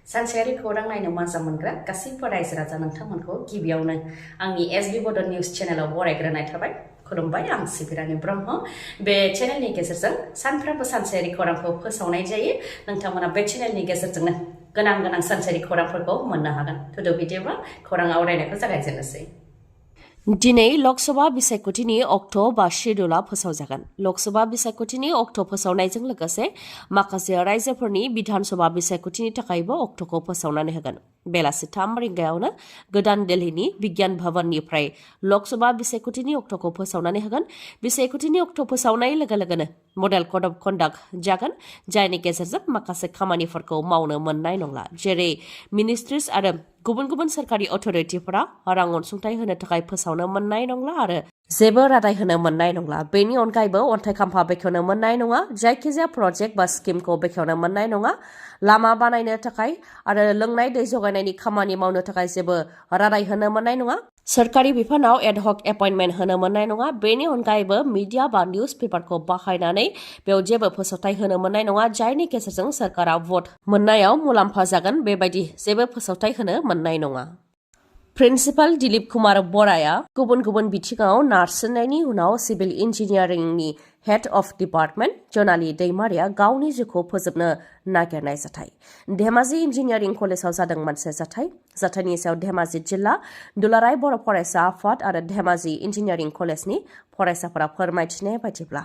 सानसेयारि खौरां नायनो मोजां मोनग्रा गासैबो रायजो राजा नोंथांमोनखौ गिबियावनो आंनि एसबी बड निउज चेनेलाव बरायग्रोनाय थाबाय। खुलुमबाय, आं सिबिरानि ब्रह्म। बे चेनेलनि गेजेरजों सानफ्रोमबो सानसेयारि खौरांखौ फोसावनाय जायो। नोंथांमोना बे चेनेलनि गेजेरजोंनो गोनां सानसेयारि खौरांफोरखौ मोननो हागोन। थुदो बिदिब्ला खौरां आवरायनायखौ जागायजेननोसै। दिनै लकसभा बिसायख'थिनि अक्ट' बा शेड्युला फोसावजागोन। लकसभा बिसायख'थिनि अक्ट' फोसावनायजों लोगोसे माखासे रायजोफोरनि बिधानसभा बिसायख'थिनि थाखायबो अक्ट'खौ फोसावनानै होगोन। बेलासि 3 रिंगायावनो गोदान दिल्लीनि बिगियान भवननिफ्राय लकसभा बिसायख'थिनि अक्ट'खौ फोसावनानै होगोन। बिसायख'थिनि अक्ट' फोसावनाय लोगो लोगोनो मडेल कड अफ कन्डाक्ट जागोन, जायनि गेजेरजों माखासे खामानिफोरखौ मावनो मोननाय नंला, जेरै मिनिस्ट्रिज आरो गुबुन सोरखारि अथ'रिटिफोरा रां अनसुंथाइ होनो थाखाय फोसावनो मोननाय नंला आरो जेबो रादाय होनो मोननाय नंला। बेनि अनगायैबो अन्थाइ खाम्फा बेखेवनो मोननाय नङा, जायखिजाया प्रजेक्ट बा स्किमखौ बेखेवनो मोननाय नङा, लामा बानायनो थाखाय आरो लोंनाय दै जगायनायनि खामानि मावनो थाखाय जेबो रादाय होनो मोननाय नङा। सोरखारि बिफानाव एडहक एपइन्टमेन्ट होनो मोननाय नङा। बेनि अनगायैबो मिडिया बा निउज पेपारखौ बाहायनानै बेयाव जेबो फोसावथाइ होनो मोननाय नङा, जायनि गेजेरजों सोरखारा भट मोननायाव मुलाम्फा जागोन। बेबायदि जेबो फोसावथाइ होनो मोननाय नङा। प्रिन्सिपाल दिलीप कुमार बराया गुबुन बिथिङाव नारसिननायनि उनाव सिभिल इन्जिनियारिंनि हेड अफ डिपार्टमेन्ट जनालि दैमारिया गावनि जिउखौ फोजोबनो नागिरनाय जाथाय। धेमाजि इन्जिनियारिं कलेजाव जादों मोनसे जाथायनि सायाव धेमाजि जिल्ला दुलाराय बर' फरायसा आफाद आरो धेमाजि इन्जिनियारिं कलेजनि फरायसाफोरा फोरमायथिनाय बायदिब्ला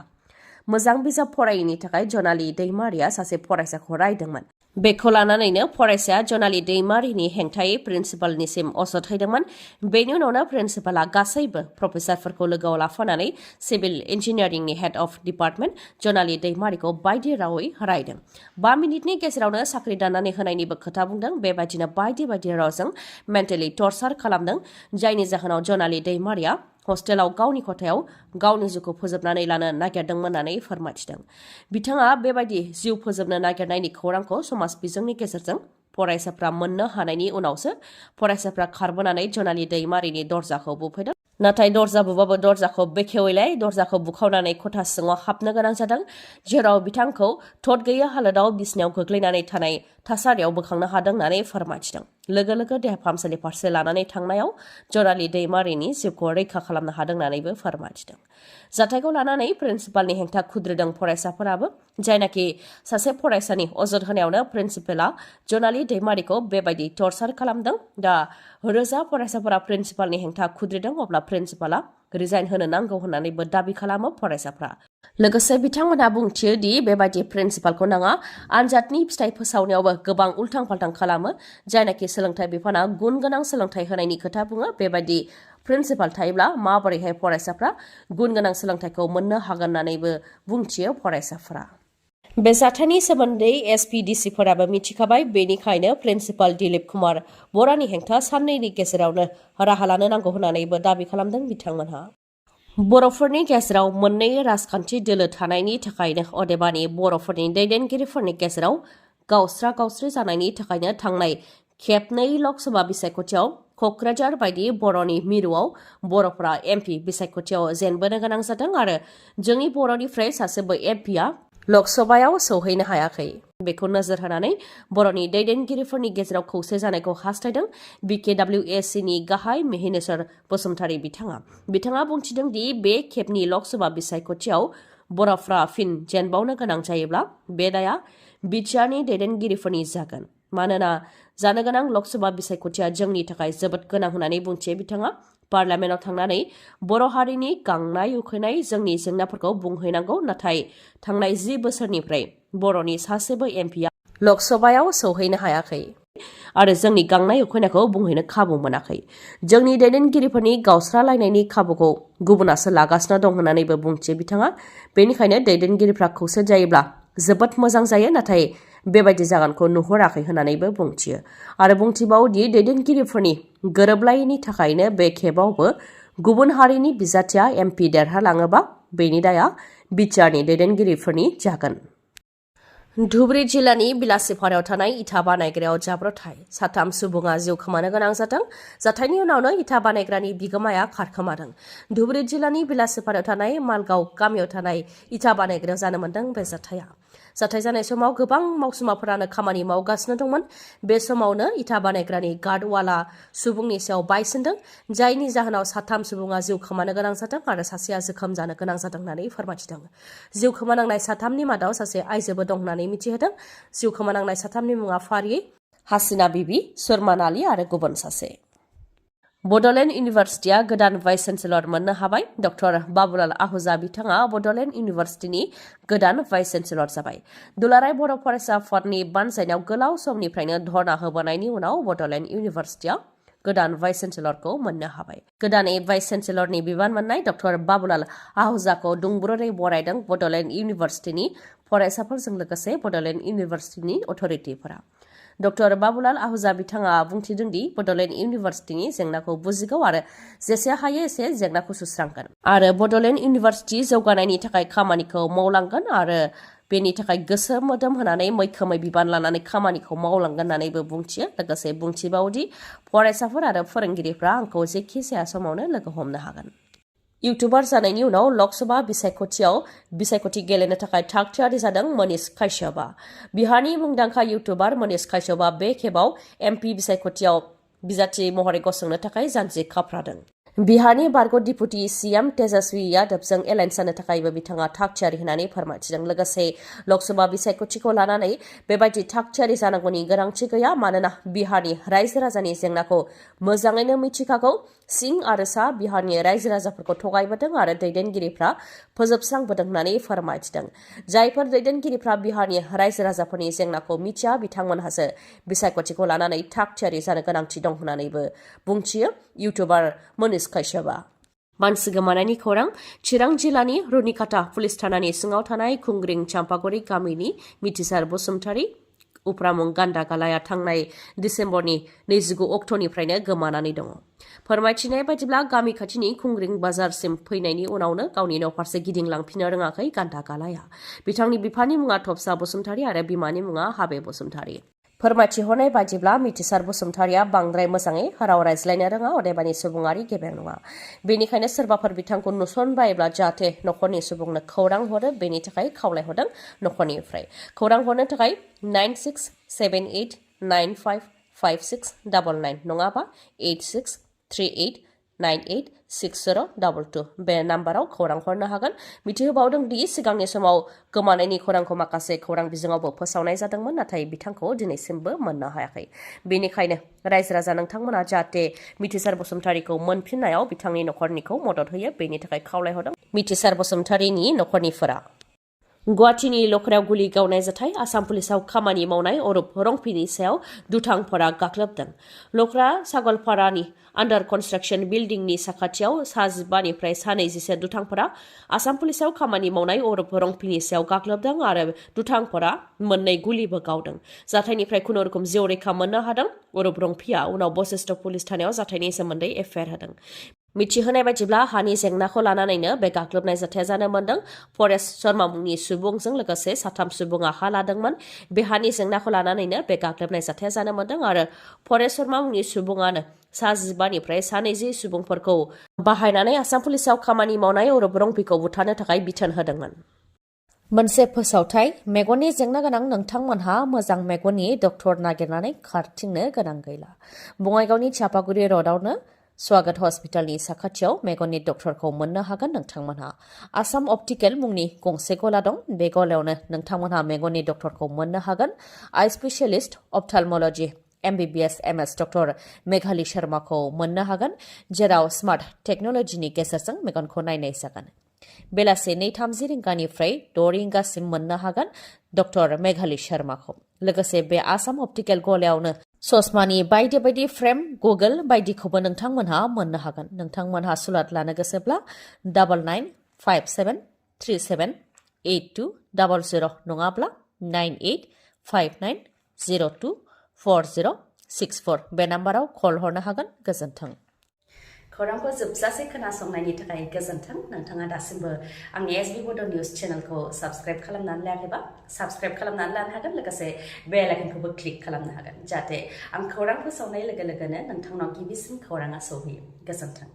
मोजां बिजाब फरायैनि थाखाय जनालि दैमारिया सासे फरायसाखौ रायदोंमोन। बेखौ लानानैनो फरायसाया जनालि दैमारिनि हेंथायै प्रिन्सिपालनिसिम अजद हैदोंमोन। बेनि उनावनो प्रिन्सिपाला गासैबो प्रफेसारफोरखौ लोगोआव लाफानानै सिभिल इन्जिनियारिंनि हेड अफ डिपार्टमेन्ट जनालि दैमारिखौ बायदि रावै रायदों। 5 मिनिटनि गेजेरावनो साख्रि दाननानै होनायनिबो खोथा बुंदों। बेबायदिनो बायदि रावजों मेन्टेलि टर्चार खालामदों, जायनि जाहोनाव जनालि दैमारिया हस्टेलाव गावनि खथायाव गावनि जिउखौ फोजोबनानै लानो नागिरदोंमोन होननानै फोरमायथिदों। बिथाङा बेबायदि जिउ फोजोबनो नागिरनायनि खौरांखौ समाज बिजोंनि गेजेरजों फरायसाफ्रा मोननो हानायनि उनावसो फरायसाफ्रा खारबोनानै जनालि दैमारिनि दरजाखौ बुफैदों। नाथाय दरजा बुबाबो दरजाखौ बेखेवैलाय दरजाखौ बुखावनानै खथा सिङाव हाबनो गोनां जादों, जेराव बिथांखौ थद गैयै हालोदाव बिसिनायाव गोग्लैनानै थानाय थासारियाव बोखांनो हादों होननानै फोरमायथिदों। लोगो देहा फाहामसालि फारसे लानानै थांनायाव जनालि दैमारिनि जिउखौ रैखा खालामनो हादों होननानैबो फोरमायथिदों। जाथायखौ लानानै प्रिन्सिपालनि हेंथा खुद्रिदों फरायसाफोराबो, जायनाखि सासे फरायसानि अजद होनायावनो प्रिन्सिपाला जनालि दैमारिखौ बेबायदि टर्चार खालामदों। दा रोजा फरायसाफोरा प्रिन्सिपालनि हेंथा खुद्रिदों, अब्ला प्रिन्सिपाला रिजाइन होनो नांगौ होननानैबो दाबि खालामो फरायसाफ्रा। लोगोसे बिथांमोनहा बुंथियो दि बेबायदि प्रिन्सिपालखौ नाङा, आनजादनि फिथाइ फोसावनायावबो गोबां उल्थां फाल्थां खालामो, जायनाखि सोलोंथाइ बिफाना गुन गोनां सोलोंथाइ होनायनि खोथा बुङो। बेबायदि प्रिन्सिपाल थायोब्ला माबोरैहाय फरायसाफ्रा गुन गोनां सोलोंथाइखौ मोननो हागोन होननानैबो बुंथियो फरायसाफोरा। बे जाथायनि सोमोन्दै एसपिडिसिफोराबो मिथिखाबाय। बेनिखायनो प्रिन्सिपाल दिलीप कुमार बरानि हेंथा साननैनि गेजेरावनो राहा लानो नांगौ होननानैबो दाबि खालामदों बिथांमोनहा। बर'फोरनि गेजेराव मोननै राजखान्थि दोलो थानायनि थाखायनो, अदेबानि बर'फोरनि दैदेनगिरिफोरनि गेजेराव गावस्रा-गावस्रि जानायनि थाखायनो थांनाय खेबनै लकसभा बिसायख'थियाव क'क्राझार बायदि बर'नि मिरुआव बर'फोरा एमपि बिसायख'थियाव जेनबोनो गोनां जादों आरो जोंनि बर'निफ्राय सासेबो एमपिआ लकसभायाव सौहैनो हायाखै। बेखौ नोजोर होनानै बर'नि दैदेनगिरिफोरनि गेजेराव खौसे जानायखौ हास्थायदों बिकेडब्लिउएसिनि गाहाय मिहिनेश्वर बसुमतारी बिथाङा बुंथिदों दि बे खेबनि लकसभा बिसायख'थियाव बर'फ्रा फिन जेनबावनो गोनां जायोब्ला बे दाया बिटिआरनि दैदेनगिरिफोरनि जागोन। मानोना जानो गोनां लकसभा बिसायख'थिया जोंनि थाखाय जोबोद गोनां होननानै बुंथियो बिथाङा। पार्लामेन्टआव थांनानै बर' हारिनि गांनाय उखैनाय जोंनि जेंनाफोरखौ बुंहैनांगौ, नाथाय थांनाय 10 बोसोरनिफ्राय बर'नि सासेबो एमपिआ लकसभायाव सौहैनो हायाखै आरो जोंनि गांनाय उखैनायखौ बुंहैनो खाबु मोनाखै। जोंनि दैदेनगिरिफोरनि गावस्रालायनायनि खाबुखौ गुबुनासो लागासिनो दं होननानैबो बुंथियो बिथाङा। बेनिखायनो दैदेनगिरिफ्रा खौसे जायोब्ला जोबोद मोजां जायो, नाथाय बेबायदि जागोनखौ नुहुराखै होननानैबो बुंथियो आरो बुंथिबावदि दैदेनगिरिफोरनि गोरोबलायैनि थाखायनो बे खेबावबो गुबुन हारिनि बिजाथिया एमपि देरहालाङोबा बेनि दाया बिटिआरनि दैदेनगिरिफोरनि जागोन। धुबुरी जिल्लानि बिलासिपारायाव थानाय इथा बानायग्रायाव जाब्रबथाय, 3 सुबुङा जिउ खोमानो गोनां जादों। जाथायनि उनावनो इथा बानायग्रानि बिगोमाया खारखोमादों। धुबुरी जिल्लानि बिलासिपारायाव थानाय मालगाव गामियाव थानाय इथा बानायग्रायाव जानो मोन्दों बे जाथाया। जाथाय जानाय समाव गोबां मावसुमाफोरानो खामानि मावगासिनो दंमोन। बे समावनो इटा बानायग्रानि गार्डवाला सुबुंनि सायाव बायसोमदों, जायनि जाहोनाव 3 सुबुङा जिउ खोमानो गोनां जादों आरो सासेया जोखोम जानो गोनां जादों होननानै फोरमायथिदों। जिउ खोमानांनाय 3नि मादाव सासे आइजोबो दं होननानै मिथिहोदों। जिउ खोमानांनाय 3नि मुङा फारियै हासिना बिबि, सरमान आली आरो गुबुन सासे। बड'लेण्ड इउनिभार्सिटिया गोदान भाइस चेन्सेलर मोननो हाबाय। डक्टर बाबुलाल आहूजा बिथाङा बड'लेण्ड इउनिभार्सिटिनि गोदान भाइस चेन्सेलर जाबाय। दुलाराय बर' फरायसा आफादनि बानजायनायाव गोलाव समनिफ्रायनो धर्ना होबोनायनि उनाव बड'लेण्ड इउनिभार्सिटिया गोदान भाइस चेन्सेलरखौ मोननो हाबाय। गोदानै भाइस चेन्सेलरनि बिबान मोननाय डक्टर बाबुलाल आहूजाखौ दुंबुरै बरायदों बड'लेण्ड इउनिभार्सिटिनि फरायसाफोरजों लोगोसे बड'लेण्ड इउनिभार्सिटिनि अथ'रिटिफोरा। डक्टर बाबुलाल आहूजा बिथाङा बुंथिदों दि बड'लेण्ड इउनिभार्सिटिनि जेंनाखौ बुजिगौ आरो जेसे हायो एसे जेंनाखौ सुस्रांगोन आरो बड'लेण्ड इउनिभार्सिटि जौगानायनि थाखाय खामानिखौ मावलांगोन आरो बेनि थाखाय गोसो मोदोम होनानै मैखोमै बिबान लानानै खामानिखौ मावलांगोन होननानैबो बुंथियो। लोगोसे बुंथिबावदि फरायसाफोर आरो फोरोंगिरिफ्रा आंखौ जेखि जाया समावनो लोगो हमनो हागोन। इउटुबार जानायनि उनाव लकसभा बिसायख'थि गेलेनो थाखाय थाग थियारि जादों मनीष काश्यपआ। बिहारनि मुंदांखा इउटुबार मनीष काश्यपआ बे खेबाव एमपि बिसायख'थियाव बिजाथि महरै गसंनो थाखाय जानजि खाफ्रादों। बिहारनि बारग' डिपुटि सिएम तेजस्वी यादवजों एलायन्स जानो थाखायबो बिथाङा थाग थियारि होननानै फोरमायथिदों। लोगोसे लकसभा बिसायख'थिखौ लानानै बेबायदि थाग थियारि जानांगौनि गोनांथि गैया, मानोना बिहारनि रायजो राजानि जेंनाखौ मोजाङैनो मिथिखागौ। सिं आरो सा बिहारनि रायजो राजाफोरखौ थगायबोदों आरो दैदेनगिरिफ्रा फोजोबस्रांबोदों होननानै फोरमायथिदों। जायफोर दैदेनगिरिफ्रा बिहारनि रायजो राजाफोरनि जेंनाखौ मिथिया बिथांमोनहासो बिसायख'थिखौ लानानै थाग थियारि जानो गोनांथि दं होननानैबो बुंथियो इउटुबार मनीष काश्यपआ। मानसि गोमानायनि खौरां। चिरां जिल्लानि रुनिकाटा पुलिस थानानि सिङाव थानाय खुंग्रिं चाम्पागुरि गामिनि मिथिसार बसुमतारी उफ्रामुं गान्दा गालाया थांनाय डिसेम्बरनि 29 अक्ट'निफ्रायनो गोमानानै दङ। फोरमायथिनाय बायदिब्ला गामि खाथिनि खुंग्रिं बाजारसिम फैनायनि उनावनो गावनि न'फारसे गिदिंलांफिननो रोङाखै गान्दा गालाया। बिथांनि बिफानि मुङा थफसा बसुमतारी आरो बिमानि मुङा हाबे बसुमतारी। फोरमायथिहरनाय बायदिब्ला मिथिसार बसुमतारीया बांद्राय मोजाङै राव रायज्लायनो रोङा, अदेबानि सुबुङारि गेबें नङा। बेनिखायनो सोरबाफोर बिथांखौ नुसनबायोब्ला जाहाथे न'खरनि सुबुंनो खौरां हरो, बेनि थाखाय खावलायहरदों न'खरनिफ्राय। खौरां हरनो थाखाय 9678955699 नङाबा 8638986022 बे नाम्बाराव खौरां हरनो हागोन। मिथिहोबावदों दि सिगांनि समाव गोमानायनि खौरांखौ माखासे खौरां बिजोङावबो फोसावनाय जादोंमोन, नाथाय बिथांखौ दिनैसिमबो मोननो हायाखै। बेनिखायनो रायजो राजा नोंथांमोना जाहाथे मिथिसार बसुमतारीखौ मोनफिननायाव बिथांनि न'खरनिखौ मदद होयो, बेनि थाखाय खावलायहरदों मिथिसार बसुमतारीनि न'खरनिफोरा। गुवाहाटीनि लख्रायाव गुलि गावनाय जाथाय। आसाम पुलिसाव खामानि मावनाय अरुप रंफिनि सायाव दुथांफोरा गाग्लोबदों। लख्रा सागलपारानि आन्डार कनस्ट्राक्सन बिल्डिंनि साखाथियाव सा 15निफ्राय सा 20 दुथांफोरा आसाम पुलिसाव खामानि मावनाय अरुप रंफिनि सायाव गाग्लोबदों आरो दुथांफोरा 2 गुलिबो गावदों। जाथायनिफ्राय खुनुरुखुम जिउ रैखा मोननो हादों। अरुप रंफिया उनाव बशिष्ठ पुलिस थानायाव जाथायनि सोमोन्दै एफआइआर होदों। मिथिहोनाय बायदिब्ला हानि जेंनाखौ लानानैनो बे गाग्लोबनाय जाथाया जानो मोन्दों। परेश शर्मा मुंनि सुबुंजों लोगोसे 3 सुबुङा हा लादोंमोन। बे हानि जेंनाखौ लानानैनो बे गाग्लोबनाय जाथाया जानो मोन्दों आरो परेश शर्मा मुंनि सुबुङानो सा 15निफ्राय सा 20 सुबुंफोरखौ बाहायनानै आसाम पुलिसाव खामानि मावनाय अरुप रंफिखौ बुथारनो थाखाय बिथोन होदोंमोन। मोनसे फोसावथाय। मेगननि जेंना गोनां नोंथांमोनहा मोजां मेगननि डक्टर नागिरनानै खारथिंनो गोनां गैला। बङाइगावनि चापागुरि र'डआवनो स्वागत हस्पिटालनि साखाथियाव मेगननि डक्टरखौ मोननो हागोन। नोंथांमोनहा आसाम अप्टिकेल मुंनि गंसे गला दं। बे गलायावनो नोंथांमोनहा मेगननि डक्टरखौ मोननो हागोन। I specialist ophthalmology MBBS MS doctor Meghali शर्माखौ मोननो हागोन, जेराव स्मार्ट टेक्न'लजिनि गेजेरजों मेगनखौ नायनाय जागोन। बेलासि 2:30 रिंगानिफ्राय 6 रिंगासिम मोननो हागोन डक्टर मेघाली शर्माखौ। लोगोसे बे आसाम अप्टिकेल गलायावनो ससमानि बायदि बायदि फ्रेम, गगल बायदिखौबो नोंथांमोनहा मोननो हागोन। नोंथांमोनहा सुलाद लानो गोसोब्ला 9957378200 नङाब्ला 9859024064 बे नाम्बाराव कल हरनो हागोन। गोजोन्थों। खौरांखौ जोबजासे खोनासंनायनि थाखाय गोजोन्थों। नोंथाङा दासिमबो आंनि SB बड' निउस चेनेलखौ साबस्क्राइब खालामनानै लायाखैबा साबस्क्राइब खालामनानै लानो हागोन। लोगोसे बेल आइकनखौबो क्लिक खालामनो हागोन, जाहाथे आं खौरां फोसावनाय लोगो लोगोनो नोंथांनाव गिबिसिन खौराङा सौहैयो। गोजोन्थों।